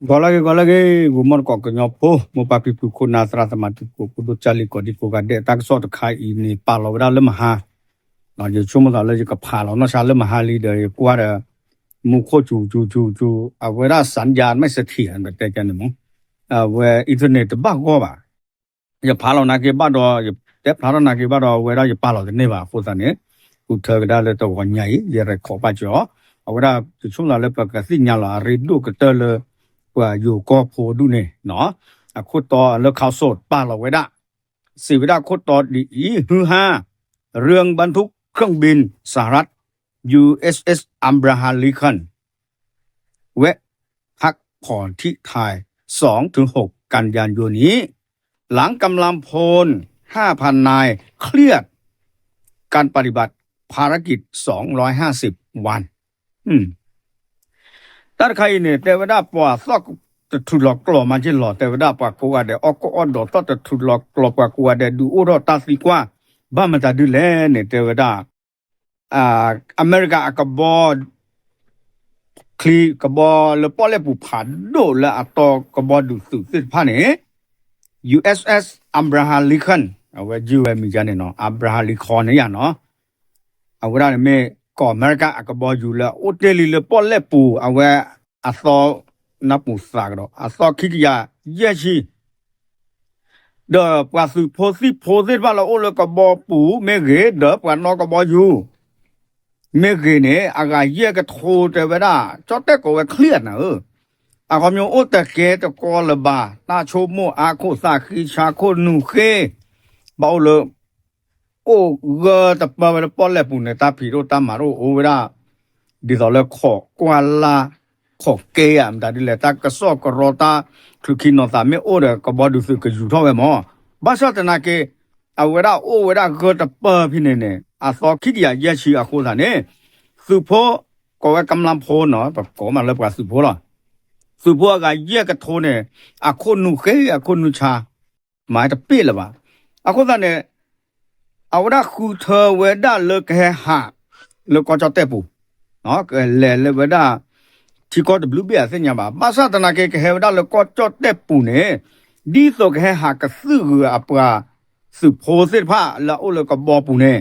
ဂီၤလၢအဂ့ၤ ဂီၤလၢအဂ့ၤ ဂီၤမီတကိးကညီဖိ မိၢ်ပၢ်ဖံဖု ခိၣ်နၢ် သရၣ်သမါ တံၤသကိး ဖိဒိၣ် ကၢ်လံၤ ကိးဒံကိးဂၤဒဲး တၢ်ကစီၣ်တခါအံၤန့ၣ် ပာ်လီၤဝဲဒၣ်လၢမဟါ, ယဆိကမိၣ်သးလၢယကဖးလီၤနီၢ်ဆါလၢမဟါလံဒီး ယကွၢ်ဒီး မူခိၣ်စူၤစူၤစူၤစူၤ အဝဲဒၣ် สัญญาณไม่เสถียร တဲကန့ၣ်မး, အဝဲ internet တဘၣ်ဂီၢ်ဘၣ် ယဖးလီၤနာ်က့ဘၣ်ဒီး ယတဲဖျါထီၣ်နာ်က့ဘၣ်ဒီး အဝဲဒၣ်ယပာ်လီၤတန့ၢ်ဘၣ်အဃိသတးန့ၣ်, ဃုထၢကဒါလၢတဂီၤညါအံၤ ယ record ဘၣ်ကၠီ, အဝဲဒၣ်ယဆိကမိၣ်သးလၢပကသ့ၣ်ညါလီၤ အရ့ဒိၣ်ကတၢၢ်လၢ ပှၤယိၤကီၢ်ဖိဒူၣ်န့ၣ်, အခိၣ်တီလၢ ข่าวสด ပာ်လီၤဝဲဒၣ်, စံးဝဲဒၣ်ခိၣ်တီဒ်အံၤ ฮือฮาเรื่องบรรทุกเครื่องบินสหรัฐ ยูเอสเอส Abraham Lincoln แวะพักผ่อนที่ไทย สองถึงหก กันยายนนี้ หลังกำลังพล ห้าพันนาย เครียดการปฏิบัติภารกิจ สองร้อยห้าสิบวัน တၢ်တခါအံၤန့ၣ် တဲဝဲဒၣ်ပှၤသီၣ်တထူးလီၤကျိာ်မးက့ၢ်လီၤ, တဲဝဲဒၣ်ပှၤကိးဂၤဒဲး အီၣ်ကီၢ်အီၣ်ဒီးသီၣ်တထူးလီၤကျိာ် ပှၤကိးဂၤဒဲး ဒုးအိၣ်ထီၣ်တၢ်သံကွၢ် ဘၣ်မတၤဒ်လဲၣ်န့ၣ် တဲဝဲဒၣ် အမဲရကၤအကဘီ ချံကဘီလၢပီၣ်လဲၣ်ပူၤဖးဒိၣ်လၢအတီကဘီဒုးသုးသ့ၣ်တဖၣ်န့ၣ် USS Abraham Lincoln အဝဲယုၢ်ဝဲမံၤယါန့ၣ်နီၤ Abraham Lincoln န့ၣ်ယါနီၤ အဝဲဒၣ်န့ၣ်မ့ၢ်ကီၢ်အမဲရကၤအကဘီယူၤလၢအအိၣ်တ့ၢ်လံလၢပီၣ်လဲၣ်ပူၤ အဝဲအသီ နၢ်ပူၤသးကဒီး အသီခံကယၤယဲၢ်ဆံ ဒီးပှၤသုးဖိသံၣ်ဖိသ့ၣ်တဖၣ်လၢအအိၣ်လၢကဘီပူၤမ့ၢ်ဂ့ၤ ဒီးပှၤနီၣ်ကဘီယူၤ မ့ၢ်ဂ့ၤန့ၣ် အဂၤယဲၢ်ကထိတဲဝဲဒၣ် ကၠီၣ်တဲၣ်ကိးဝဲ clear နၤဧၢ, အခီပညီအိၣ်တကဲတကီလၢၤဘၣ် တၢ်ဆိကမိၣ်အါခိၣ်သးဃံဆါခိၣ်နူာ်ဃ့ ဘၣ်အိၣ်လၢ အိၣ်ဂၢၢ်တပၢၢ်ဝဲလၢပီၣ်လဲၣ်ပူၤန့ၣ် တၢ်ဖံးဒိၣ်တၢ်မၤဒိၣ်အိၣ်ဝဲဒၣ် ဒ်သိးလၢခိးကွၢ်လၢ် ခိးကဲဧါ မတၤဒ်လဲၣ် တၢ်ကစီၣ်ကရီတၢ်ချုးခံနီၤသးမ့ၢ်အိၣ်ဒီး ကဘီဒုးသုးကယူၤထီၣ်ဝဲမး, ဘၣ်ဆၣ်သနာ်က့ အဝဲဒၣ်အိၣ်ဝဲဒၣ်ဂၢၢ်တပၢၢ်ဖဲန့ၣ်န့ၣ် အသီခံကယၤယဲၢ်ဆံအဃိသတးန့ၣ် သုးဖိ ကိးဝဲကမျၢၢ်ဖိနီၤ ပကိးမးလၢပှၤသုးဖိလီၤ, သုးဖိအဂၤယဲၢ်ကထိန့ၣ် အခိၣ်နူာ်ဃ့ အခိၣ်နူာ်ဆါ မၤတပ့ၢ်လၢၤဘၣ်, အဃိသတးန့ၣ် အဝဲဒၣ်ဃုထၢဝဲဒၣ်လၢကဟဲဟး လၢကီၢ်ကၠီၣ်တဲၣ်ပူၤ, ကလဲၤလၢဝဲဒၣ် ထံကီၢ်တဘျုးဘ့ၣ်အသ့ၣ်ညါဘၣ်, ဘၣ်ဆၣ်သနာ်က့ ကဟဲဝဲဒၣ်လၢကီၢ်ကၠီၣ်တဲၣ်ပူၤန့ၣ် ဒ်သိးကဟဲဟးကသုၣ်ဂုာ်အပှၤသုးဖိသ့ၣ်တဖၣ်လၢအအိၣ်လၢကဘီပူၤန့ၣ်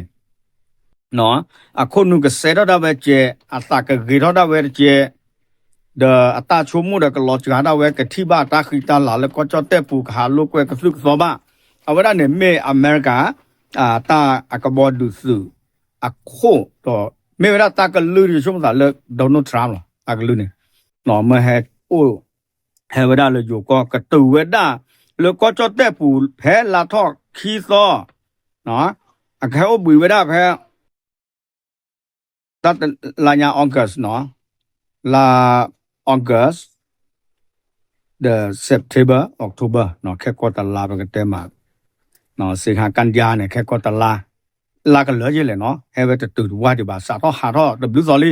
အခိၣ်နူာ်ကစဲးထီၣ်ဒၣ်ဝဲတကဲး, အသးကဂ့ၤထီၣ်ဒၣ်ဝဲတကဲး, ဒီးအတၢ်ဆိကမိၣ်ဒီးကလီၤစှၤဒၣ်ဝဲ ကထံၣ်ဘၣ်တၢ်ဃံတၢ်လၤလၢကီၢ်ကၠီၣ်တဲၣ်ပူၤ ကဟးလိာ်ကွဲကသုၣ်ကသီဘၣ်, အဝဲဒၣ်န့ၣ်မ့ၢ်အမဲရကၤ တၢ်အကဘီဒုးသုးအခိၣ်ဒီး မ့ၢ်ဝဲဒၣ်တၢ်ကလုၢ်ဒ်ယဆိကမိၣ်သးလၢ Donald Trump လီၤ တၢ်ကလုၢ်န့ၣ်, မ့ၢ်ဟဲအိၣ် ဟဲဝဲဒၣ်လၢယိၤကီၢ် ကတုၤဝဲဒၣ်လၢကီၢ်ကၠီၣ်တဲၣ်ပူၤ ဖဲလါထီၣ်ခံသီ, အကဟဲအိၣ်ဘှံးဝဲဒၣ်ဖဲ တၢ်လါညါ August နီၤ, လါ August ဒီး September October နီၤ ခဲကိာ်တလါပကတဲမး, စ့ဟါကၣ်ဒၣ်န့ၣ် ခဲကိာ်တလါ, လါကလၢာ်ယဲလဲၣ်နီၤ ဟဲဝဲတတုၤတဝါဒံးဘၣ် စးထီၣ်ဟးထီၣ်တဘျုးသီ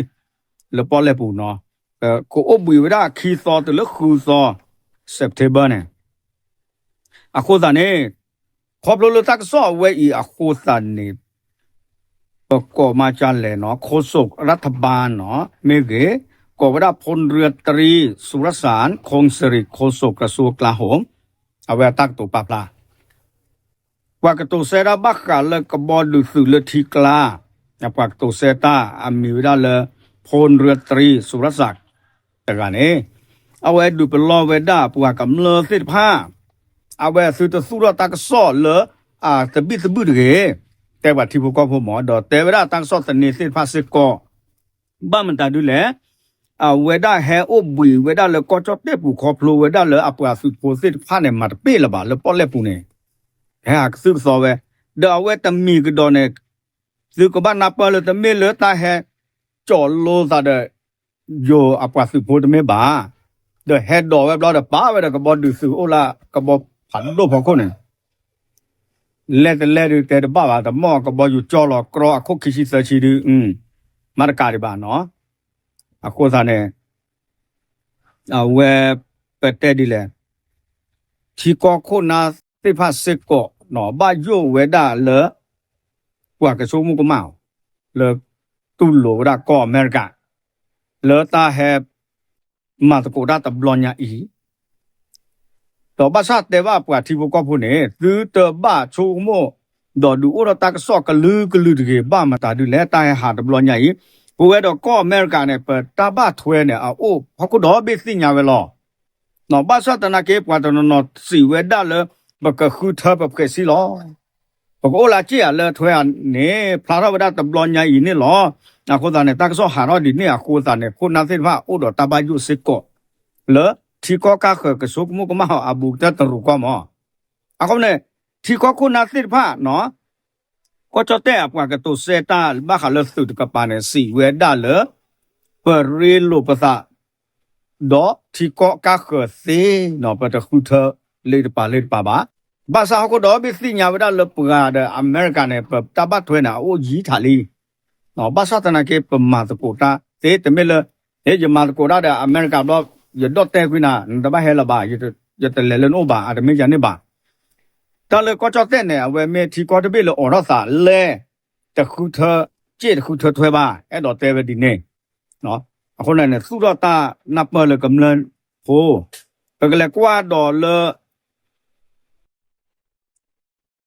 လံ, လၢပီၣ်လဲၣ်ပူၤနီၤ, ကအိၣ်ဘှံးဝဲဒၣ်ခံသီတုၤလၢဃုသီ September န့ၣ် အဃိသတးန့ၣ် ခီဖျိလၢတၢ်ကစီၣ်အဝဲအံၤအဃိသတးန့ၣ် ပကိးမးကၢ်လဲၣ်နီၤ โฆษกรัฐบาลနီၤ မ့ၢ်ဂ့ၤ ကိးဝဲဒၣ် พลเรือตรีสุรสาร คงสิริ โฆษกกระทรวงกลาโหม အဝဲအတၢ်ကတိၤပာ်ဖျါ ပှၤကတိၤဆၢတၢ်ဘၣ်ဃးလၢကဘီဒုးသုးလၢထံကျါ, ပှၤကတိၤဆၢတၢ်အမံၤဝဲဒၣ်လၢ พลเรือตรีสุรสาร တဂၤန့ၣ် အဝဲဒုးပလီၢ်ဝဲဒၣ်ပှၤကမျၢၢ်သ့ၣ်တဖၣ်, အဝဲသုတသူၣ်ထီၣ်တၢ်ကစီၣ်လၢ အတဘံၣ်သဘုၣ်တဂ့ၤ, တဲပှၤထံဖိကီၢ်ဖိမး ဒီးတဲဝဲဒၣ်တၢ်ကစီၣ်သန့သ့ၣ်တဖၣ်စ့ၢ်ကီး ဘၣ်မတၤဒ်လဲၣ်, အဝဲဒၣ်ဟဲအိၣ်ဘှံးဝဲဒၣ်လၢကီၢ်ကၠီၣ်တဲၣ်ပူၤခီဖျိဝဲဒၣ်လၢအပှၤသုးဖိသ့ၣ်တဖၣ်န့ၣ် မၤတပ့ၢ်လၢၤဘၣ်လၢပီၣ်လဲၣ်ပူၤန့ၣ်, ဟဲဟးကသုၣ်ကသီဝဲ, ဒီးအဝဲတမံၤကဒီးန့ၣ်, သုကဘၣ်နၢ်ပၢၢ်လၢတမ့ၢ်လၢတၢ်ဟဲ ကၠီးလိသးဒီး ယိၤအပှၤသုးဖိတမ့ၢ်ဘၣ်, ဒီးဟဲဒိးဝဲဘျီဒီးပာ်ဝဲဒီးကဘီဒုးသုးအိၣ်လၢကဘီဖးဒိၣ်ဖီခိၣ်န့ၣ် လဲၣ်တလဲၣ်ဒုးတဲတဘၣ်ဘၣ် တမီၢ်ကဘီယူၤကၠီလီၤကြီအခိၣ်ခံဆံသၢဆံဒုး, မၤတကးဒံးဘၣ်နီၤ, အဃိသတးန့ၣ် အဝဲ ပတဲဒ်လဲၣ်, ထံကီၢ်ခိၣ်နၢ်သ့ၣ်တဖၣ်စ့ၢ်ကီးနီၤ ဘၣ်ယိၣ်ဝဲဒၣ်လၢ ပှၤကဆိကမိၣ်ကမၣ်အီၤ လၢတူၢ်လိာ်ဝဲဒၣ်ကီၢ်အမဲရကၤ လၢတၢ်ဟဲ မၤသကိးတၢ်တဘျီညါအံၤ ဒီးဘၣ်ဆၣ်တဲဘၣ်ပှၤထံဖိကီၢ်ဖိန့ၣ် သုတဘၣ်ဆိကမိၣ် ဒီးဒုးအိၣ်ထီၣ်တၢ်ကစီၣ်ကလုာ်ကလုာ်တဂ့ၤ ဘၣ်မတၤဒုလဲၣ် တၢ်ဟဲဟးတဘျီညါအံၤ ပဝဲဒီးကီၢ်အမဲရကၤန့ၣ် ပတၢ်ဘၣ်ထွဲန့ၣ် အအိၣ်ဟီၣ်ခိၣ်ဒီဘ့ၣ်သ့ၣ်ညါဝဲလီၤ. ဘၣ်ဆၣ်သနာ်က့ ပှၤတနီၤနီၤစံးဝဲဒၣ်လၢ ပကဃုထၢပဖှဲးစံလီၤ. ပကအိၣ်လၢအစ့ၣ်အလၢထွဲဧါန့ၣ် ဖျါထီၣ်ဝဲဒၣ်တဘျီညါအံၤန့ၣ်လီၤ. အဃိသတးန့ၣ် တၢ်ကစီၣ်ဟးထီၣ်ဒ်န့ၣ်အဃိသတးန့ၣ် ခိၣ်နၢ်သ့ၣ်တဖၣ်အိၣ်ဒီးတၢ်ဘၣ်ယိၣ်စ့ၢ်ကီး လၢထံကီၢ်ကါဃၢၤကဆိကမိၣ်ကမၣ်အီၤအဘူးကတၢၢ်တရူးကီၢ်မး. အဃိန့ၣ် ထံကီၢ်ခိၣ်နၢ်သ့ၣ်တဖၣ် ကီၢ်ကၠီၣ်တဲၣ်အပှၤကတိၤစဲတၢ်ဘၣ်ဃးလၢသုးတကပၤန့ၣ် စံးဝဲဒၣ်လၢ ပရ့လိာ်ပသး ဒီးထံကီၢ်ကါဃၢၤသ့ ပတဃုထၢလၢတပၤလၢတပၤဘၣ်. ဘၣ်ဆၣ်ဟီၣ်ခိၣ်ဒီဘ့ၣ်သ့ၣ်ညါဝဲဒၣ်လၢပှၤဒီးအမဲရကၤန့ၣ် ပတၢ်ဘၣ်ထွဲန့ၣ် အအိၣ်ယံာ်ထးလံ. ဘၣ်ဆၣ်သနာ်က့ ပမၤသကိးတၢ်သ့ တမ့ၢ်လၢ ဟ့ ယမၤသကိးတၢ်ဒီးအမဲရကၤဘျီ ယဒီၣ်တဲာ်ကွံာ်နၤ နတဘၣ်ဟဲလၢၤဘၣ်, ယတလဲၤလၢနအိၣ်ဘၣ် အတမ့ၢ်ယၤန့ၣ်ဘၣ်. တၢ်လၢကီၢ်ကၠီၣ်တဲၣ်န့ၣ် အဝဲမ့ၢ်ထံကီၢ်တဘ့ၣ်လၢအိးထီၣ်သးလဲၣ် တဃုထၢစ့ၣ်တဃုထၢထွဲဘၣ် အဲၣ်ဒိးတဲဝဲဒ်န့ၣ်. အဃိန့ၣ် သူၣ်ထီၣ်တၢ်နၢ်ပၢၢ်လၢကမျၢၢ်ဖိ ပကလဲၤကွၢ်ဒီးလၢ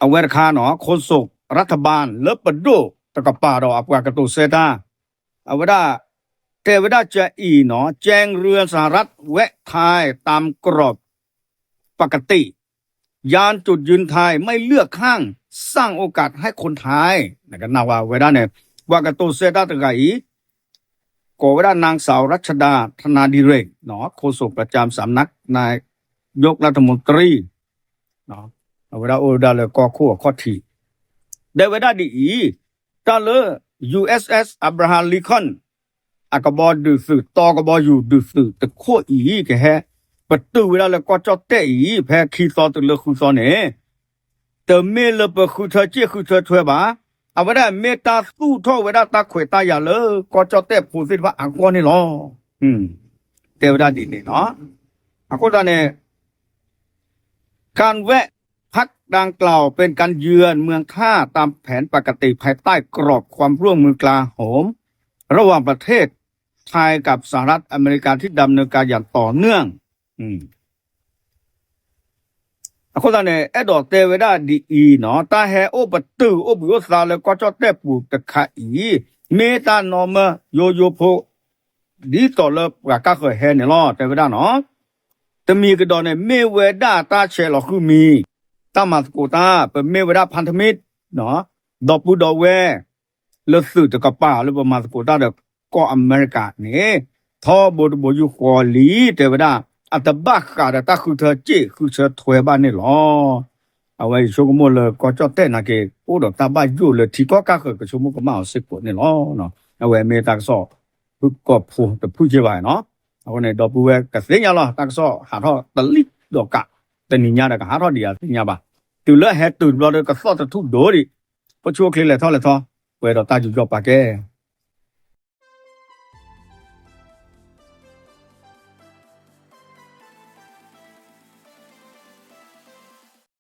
အဝဲတခါန့ၣ် โฆษกรัฐบาล လၢပဒိၣ်တကပၤဒီးအပှၤကတိၤစဲတၢ် အဝဲဒၣ် တဲဝဲဒၣ်ကအံၤန့ၣ် แจ้งเรือนสหรัฐแวะไทยตามกรอบปกติ ย้ำจุดยืนไทยไม่เลือกข้าง สร้างโอกาสให้คนไทย နကနၣ်ဝဲဒၣ်န့ၣ် ပှၤကတိၤစဲတၢ်တဂၤအံၤ ကိးဝဲဒၣ် นางสาวรัชดาธนาดิเรก โฆษกประจำสำนักนายกรัฐมนตรี အဝဲဒၣ်အိၣ်ဝဲဒၣ်လၢကီၢ်ခိၣ်အခီၣ်ထံး တဲဝဲဒၣ်ဒ်အံၤ, တၢ်လၢ USS Abraham Lincoln အကဘီဒုးသုး တီကဘီယူၤဒုးသုးတခိၣ်အံၤ ကဟဲပတုာ်ဝဲဒၣ်လၢကီၢ်ကၠီၣ်တဲၣ်အံၤ ဖဲခံသီတုၤလၢဃုသီန့ၣ် တမ့ၢ်လၢပဃုထၢစ့ၣ်ဃုထၢထွဲဘၣ်. အဝဲဒၣ်မ့ၢ်တၢ်သူၣ်ထီၣ်ဝဲဒၣ်တၢ်ခွဲးတၢ်ယာ်လၢကီၢ်ကၠီၣ်တဲၣ်ဖိသ့ၣ်တဖၣ်အဂီၢ်န့ၣ်လီၤ. တဲဝဲဒၣ်ဒ်န့ၣ်လီၤ. အဃိသတးန့ၣ် การแวะพักดังกล่าวเป็นการเยือนเมืองท่า ตามแผนปกติภายใต้กรอบความร่วมมือกลาโหมระหว่างประเทศไทยกับสหรัฐอเมริกาที่ดำเนินการอย่างต่อเนื่อง အဃိသတးန့ၣ် အဲၣ်ဒိးတဲဝဲဒၣ်ဒ်အံၤန့ၣ် တၢ်ဟဲအိၣ်ပတုာ်အိၣ်ဘှံးအိၣ်သါလၢကီၢ်ကၠီၣ်တဲၣ်ပူၤတခါအံၤ မ့ၢ်တၢ်နီၢ်မၢယိယိဖိ ဒ်သိးလၢပှၤကါဃၢၤဟဲန့ၣ်လီၤ တဲဝဲဒၣ်န့ၣ်. တမံၤကဒီးန့ၣ် မ့ၢ်ဝဲဒၣ်တၢ်ဆဲးလီၤဃုာ်မံၤ တၢ်မၤသကိးတၢ် ပမ့ၢ်ဝဲဒၣ် พันธมิตร ဒီပုၢ်ဒီဝဲၢ် လၢသုးတကပၤလၢပမၤသကိးတၢ်ဒီးကီၢ်အမဲရကၤန့ၣ် ထီဘိတဘိယူၢ်ဃီလံ တဲဝဲဒၣ် အတဘၣ်ဃးဒီးတၢ်ဃုထၢစ့ၣ်ဃုထၢထွဲဘၣ်န့ၣ်လီၤ. အဝဲယဆိကမိၣ်လၢကီၢ်ကၠီၣ်တဲၣ်နာ်က့ အိၣ်ဒီးတၢ်ဘၣ်ယိၣ်လၢထံကီၢ်ကါဃၢၤကဆိကမိၣ်ကမၣ်အီၤစ့ၢ်ကီးန့ၣ်လီၤ. အဝဲမ့ၢ်တၢ်ကစီၣ်ဖုၣ်ကိာ်ဖိတဖုၣ်က့ဘၣ်န့ၣ်. အဃိန့ၣ် ဒီပုၢ်ဝဲၢ်ကသ့ၣ်ညါလီၤ တၢ်ကစီၣ်ဟးထီၣ်တလံၣ်ဒီးကး တနံၤညါဒီးကဟးထီၣ်ဒံးဧါသ့ၣ်ညါဘၣ်. တုၤလၢဟဲတုၤတဘျီဒီးကသီၣ်တထူၣ်ဒိၣ်ဒံး ပဆိက့လဲၤထီၣ်လဲၤထီၣ် ပှဲၤဒီးတၢ်ယူးယီၣ်ပာ်ကဲ